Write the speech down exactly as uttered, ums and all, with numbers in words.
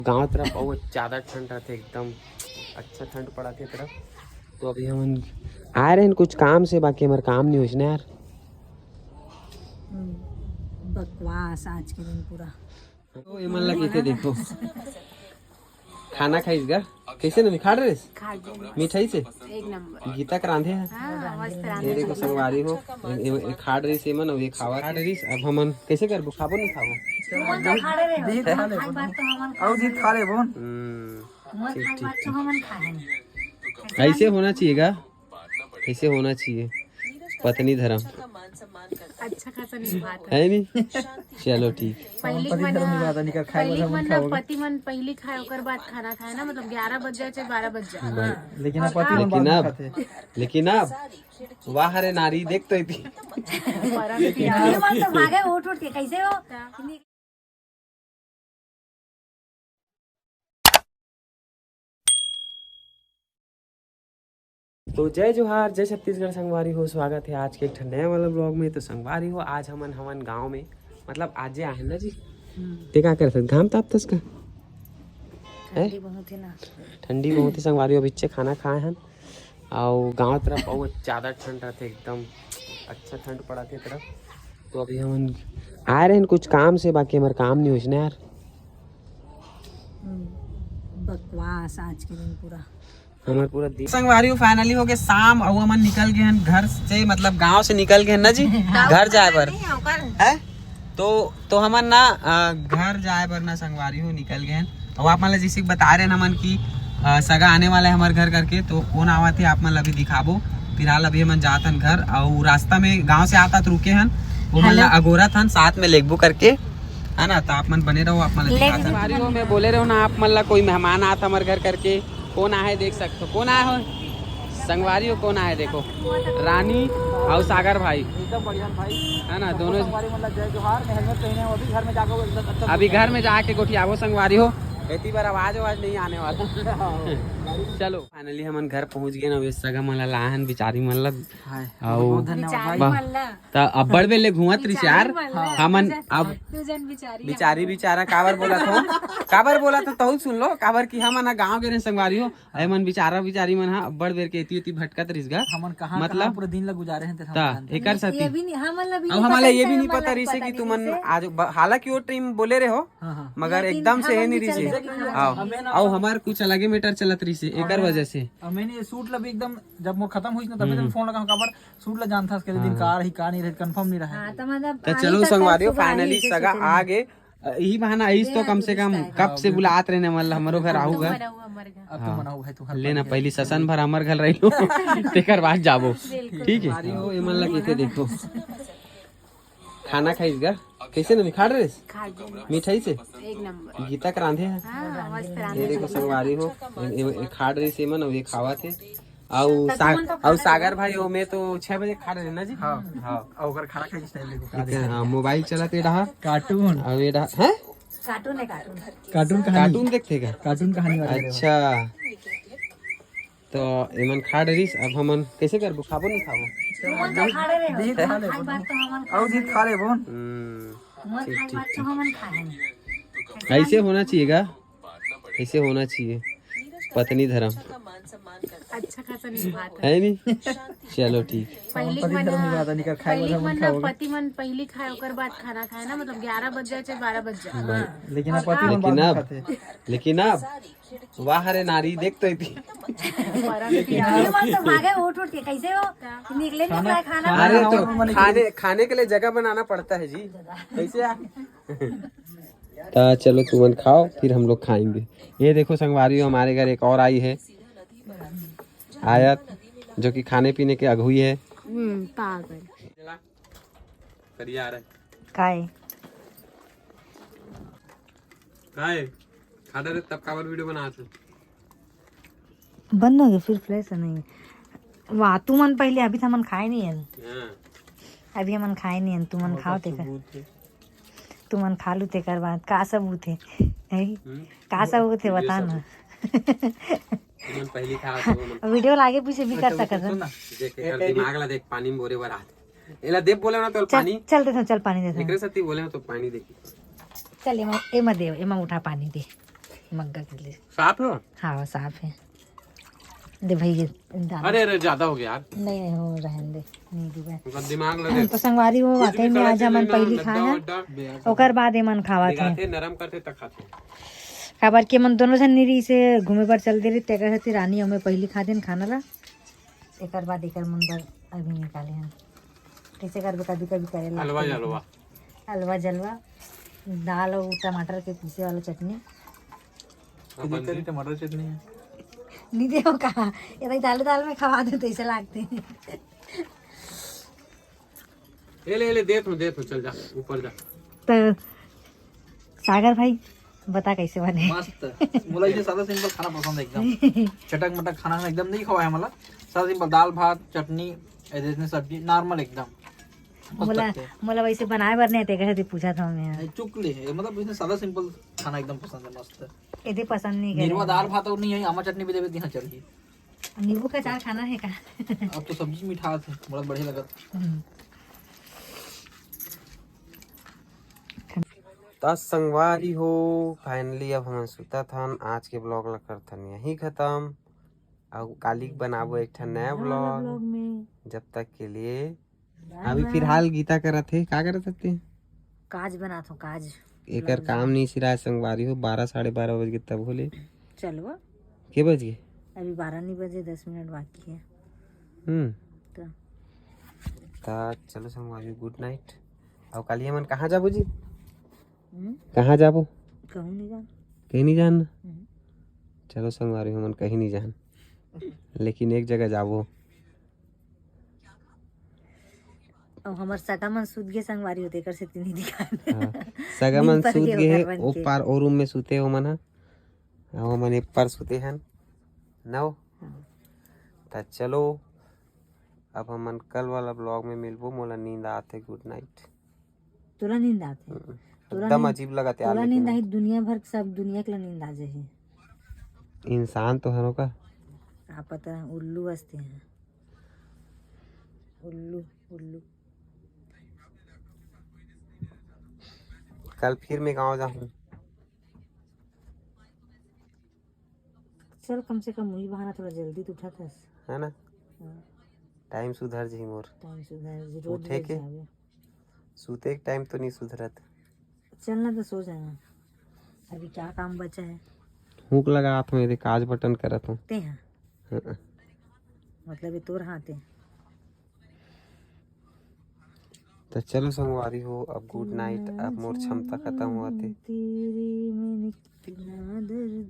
गांव तरफ बहुत ज्यादा ठंड रहथे, एकदम अच्छा ठंड पड़त हे तरफ। तो अभी हमन आए रहेन कुछ काम से, बाकी हमर काम नहीं होइस ना यार। हम्म, बकवास आज के दिन पूरा। तो ये मन लगे थे, देखो, खाना खाइस गा, कैसे ना खाड़ रहिस? खा गए। मिठाई से? एक नंबर। गीता के रांधे है। हाँ, मस्त रांधे। ये देखो संगवारी हो, ये, ये, ये खाड़ रहिस, ये मन, अउ ये खावा खाड़ रहिस। अब हमन कैसे करबो, खाबो नहीं खाबो? तुमन तो खा रहे हो। दी खा ले। खाए बार तो हमन अउ दी खा ले बोन। हम्म, मत ठीक, खाए ठीक, बार तो ठीक। हमन खाए हैं। ऐसे होना चाहिए गा, ऐसे होना चाहिए। पत्नी धर्म। अच्छा खासा निभात है। है नहीं? चलो ठीक। पहली पति मन धर्म निभाता निकर खाए पहली वाला मन मन ना खाओगे। पति मन पहली खाए, ओकर बाद खाना खाए ना, मतलब ग्यारह बज जाए चाहे बारह बज जाए। हाँ। लेकिन अब पति मन लेकिन बाद में अब, खाते। लेकिन अब, वाह रे नारी, देख तो इतनी। परम ये प्यार। मन तो भागे उठ उठ के, कैसे हो? तो जय जोहार, जय छत्तीसगढ़ संगवारी हो, स्वागत है आज के एक ठन नया वाला ब्लॉग में। तो संगवारी हो, आज हमन हमन गांव में, मतलब आज जे आहे ना जी। हम्म। ते का करत हस? घाम तापतस का? हैं? ठंडी बहुत है ना। ठंडी बहुत है संगवारी हो, अभी खाना खाए हन। अउ गांव तरफ बहुत ज्यादा ठंड रहथे, एकदम अच्छा ठंड पड़त हे तरफ। तो अभी हमन आए रहेन कुछ काम से, बाकी हमर काम नहीं होइस ना यार। हम्म, बकवास आज के दिन पूरा। हमर पूरा दिन संगवारी हो, finally हो गए शाम, अउ हमन निकल गए हैं घर से, मतलब गांव से निकल गए हैं ना जी, घर जाए बर। नहीं, ओकर है? तो तो हमन ना, अ, घर जाए बर ना संगवारी हो निकल गए हैं। अउ आप मन ला जैसे कि बता रहे हैं हमन कि, अ, सगा आने वाला है हमर घर करके, तो कौन आवत है आप मन ला अभी दिखाबो। फिलहाल अभी हमन जात हन घर, अउ रास्ता में गांव से आता तो रुके हन, वो मन ला हेलो। अगोरत हन साथ में लेगबो करके, है ना। तो आप मन बने रहो, आप मन ला लेग- दिखात हन। संगवारी हो, मैं बोले रहो ना आप मन ला कोई मेहमान आत हमर घर करके, कौन आहे देख सकते हो, कौन आए हो संगवारी हो, कौन आहे देखो, रानी अउ सागर भाई, एकदम बढ़िया भाई। है ना, तो दोनों संगवारी मन ला जय जोहार। मैं helmet पहने हूँ, अभी घर में जाके वो एकदम अच्छा अभी से घर में जाके गोठियाबो संगवारी हो, एती बार आवाज आवाज नहीं आने वाला। चलो finally हमन घर पहुंच गए ना, वे सगा मन ला लाहन बिचारी मन ला। हाय, अउ बहुत धन्यवाद बिचारी भाई। मन ला। त अब्बड़ बेर ले घुमत रहिस यार। बिचारी मन ला। हमन अब तू जन बिचारी बिचारी बिचारा काबर बोलत हो? काबर बोलत हो तहू सुन लो, काबर कि हमन ह गाँव के रहे संगवारी हो, ए मन बिचारा बिचारी मन ह अब्बड़ बेर के एती ओती भटकत रहिस गा। हमन कहाँ, मतलब कहाँ पूरा दिन ला गुजारे हैं, तेरा त हम जानते हैं। एकर सेती ये भी नहीं, हमन ला भी अब नहीं हमन पता ला ये भी नहीं पता रहिस कि तुमन आज ब-, हालांकि वो time बोले रहे हो, हाँ, हाँ। मगर लेकिन एकदम से हे हमन नहीं भी रहिस। चल गए। हाँ। अउ हमार कुछ अलगे matter चलत रहिस एकर वजह से। अब मैंने ये suit ला भी एकदम, जब मोर खत्म होइस ना, तब हम्म। मैं phone लगा, काबर suit ला जानथस, के दिन हाँ। का रही, का नहीं रही, confirm नहीं रहा। हाँ, तो मतलब त आई चलो तक संगवारी हो, सुबह आई finally जैसे सगा दिन। आ गए। अ, यही बहाना आइस तो ये कम से कम रिश्ता है। कब से हाँ, बुलात रहने वाला हमरो घर आऊगा। अब तो हाँ। मनाऊ है तू, हर लेना पहली ससन भर हमर घर रही लो। तेकर बाद जाबो। बिल्कुल। ठीक है। संगवारी हो, ये मन लगे थे देखो। खाना खाइस गा? कैसे ना खाड़ रहिस? खा गए। मिठाई से? एक नंबर। गीता के रांधे है? हाँ, मस्त ये रांधे देखो हैं। संगवारी हो, ये, ये, ये खाड़ रहिस, ये मन, ये खावा थे। अउ तो सा-, तुमन तो अउ खाना सागर खाओ। भाई, वो मैं तो छह बजे खाड़ रहे ना जी? हाँ। हाँ। अउ ओकर खाना खाई style देखो, का ठीक है, देखो। हाँ, mobile चलाते रहा। Cartoon। अउ ये रहा, हैं? Cartoon है, cartoon। Cartoon कहानी। Cartoon देखते का? Cartoon कहानी वाला। अच्छा। तो एमन खाड़ रहिस, अब हमन कैसे करबो? खाबो नहीं खाबो? तुमन तो खा रहे हो। दी खा ले। खाए बार तो हमन अउ दी खा ले बोन। हम्म, मत ठीक, खाए ठीक, बार तो ठीक। हमन खाए हैं। ऐसे होना चाहिए गा, ऐसे होना चाहिए। पत्नी धर्म। अच्छा खासा निभात है। है नहीं? चलो ठीक। पहली पति मन धर्म निभाता निकर खाए पहली वाला मन मन ना खाओगे। पति मन पहली खाए, ओकर बाद खाना खाए ना, मतलब ग्यारह बज जाए चाहे बारह बज जाए। हाँ। लेकिन अब पति मन लेकिन बाद में अब, खाते। लेकिन अब, वाह रे नारी, देख तो इतनी। परम प्यार। ये मन तो भागे उठ उठ के, कैसे हो? निकले खाना, निकला है खाना। खाना अरे बनाओ, तो मन खाने, खाने के लिए जगह बनाना पड़ता है जी। कैसे यार? तो चलो तुमन खाओ, फिर हम लोग खाएंगे। ये देखो संगवारी हो, हमारे घर एक और आई है आयत, जो कि खाने पीने के अगुई है। हम्म, पागल। करिया आ रहा है। काय? काय? खाना रे, तब काबर video बना थे? बंद हो गया, फिर flash नहीं। वाह, तुमन पहले, अभी तो हमन खाए नहीं है। हाँ। अभी हमन खाए नहीं है, तुमन खाओ तेकर। सबूत है। तुमन खा लू तेकर बाद का सबूत है? हैं? हम्म। का सबूत है, ये बता ना। सबूत। तुमन पहली खा तो हमन video ला आगे पीछे भी कर सकत हन। देख, एकर दिमाग ला देख, पानी में बोरे बर आत। एला देव बोले ना तो चल, पानी। चल देथन, चल पानी देथन। एकरे साथी बोले ना तो पानी दे। चल, एमा, एमा देव, एमा उठा पानी दे। मग्गा के लिए। साफ हो? हाँ, साफ है। दे भाई, ये डाल। अरे अरे, ज्यादा हो गया यार। नहीं नहीं, हो रहने दे, नहीं डूबे। मतलब दिमाग लगे। तो संगवारी हो, वाकई में आज हमन पहली खाए हैं, ओकर बाद एमन खावत हैं। थे नरम करते तक खाते। काबर के मन दोनों झन नीरी से घूमे बर चल दे रही, तेकर सेती रानी हमें पहली खा देन खाना ला। एकर बाद एकर मन बर अभी निकाले हैं। कैसे करबे, कभी कभी करे हलवा जलवा। हलवा जलवा, दाल और टमाटर के पीसे वाला चटनी। अपन दे। टमाटर चटनी है। नहीं देव कहा, ये दाल दाल में खवा दे तो ऐसे लागते हैं। ये ले, ये ले, देत हूँ, देत हूँ, चल जा, ऊपर जा। तो सागर भाई, बता कैसे बने? मस्त। मोला ये सादा सिंपल खाना पसंद है एकदम। चटक मटक खाना ना एकदम नहीं खवाए मोला। सादा सिंपल दाल भात चटनी, ऐसे सब्जी नॉर्मल एकदम। मस्त मोला लगते हैं। मोला वैसे बनाए बर नहीं आते, कैसे पूछा था मैं। नहीं, चुक ले है, मतलब इसने सादा सिंपल खाना एकदम पसंद है, मस्त। यदि पसंद नहीं निरवा करे। दाल भात और नहीं है, आमा चटनी भी देवे दिहा चलिए। नींबू का अचार खाना है का? अब तो सब्जी मीठा है, मोला बढ़िया लगा। हम्म। त संगवारी हो, फाइनली अब हमन सुतत हन। आज के ब्लॉग ला करथन यहीं खत्म। अब काली बनाबो एक ठन नया ब्लॉग। ब्लॉग में जब तक के लिए अभी फिलहाल गीता करत हे। का करत हते? काज बनात हूँ, काज। एकर काम नहीं सिराय संगवारी हो, बारह साढ़े बारह बज के तब होले। चलो, के बज गए? अभी बारह नहीं बजे, दस मिनट बाकी है। हम्म। तो ता चलो संगवारी, गुड नाइट। अब काली हमन कहाँ जाबो जी? हम्म, कहाँ जाबो? कहूँ नहीं जान। कहीं नहीं जान। हम्म। चलो संगवारी, हमन कहीं नहीं जान, लेकिन एक जगह जाबो। अब हमार सगा मन सूत गए संगवारी होते, कर से तीन दिखा। हाँ। सगा मन नींद पर सूत गए गए हे, ओकर मन ओ के। पार ओ रूम में सूते ओमन ह। अब हमन ए पार सूते हन। नौ। हाँ। त चलो, अब हमन कल वाला ब्लॉग में मिलबो। मोला नींद आते, गुड नाइट। तोला नींद आते? तोला एकदम नींद- अजीब लगत यार, तोला लेकिन नींद आई, दुनिया भर के सब दुनिया के ला नींद आ जाही। इंसान तो हनो का। आप पता है, उल्लू हंसते हैं। उल्लू, उल्लू। कल फिर मैं गाँव जाऊँ। चल, कम से कम वही बहाना थोड़ा जल्दी तो उठा था। है ना? हाँ, टाइम सुधर जही मोर। टाइम सुधर जी, रोज उठे रोज के? जावे। सूते के टाइम तो नहीं सुधरत। चल ना तो सो जाना, अभी क्या काम बचा है? हुक लगात हूँ, ये काज बटन करत हूँ। ते हैं, हाँ। मतलब ये तोर हाथ है। तो चलो संगवारी हो, अब गुड नाइट। अब मोर क्षमता खत्म होते। तेरे में इतना दर्द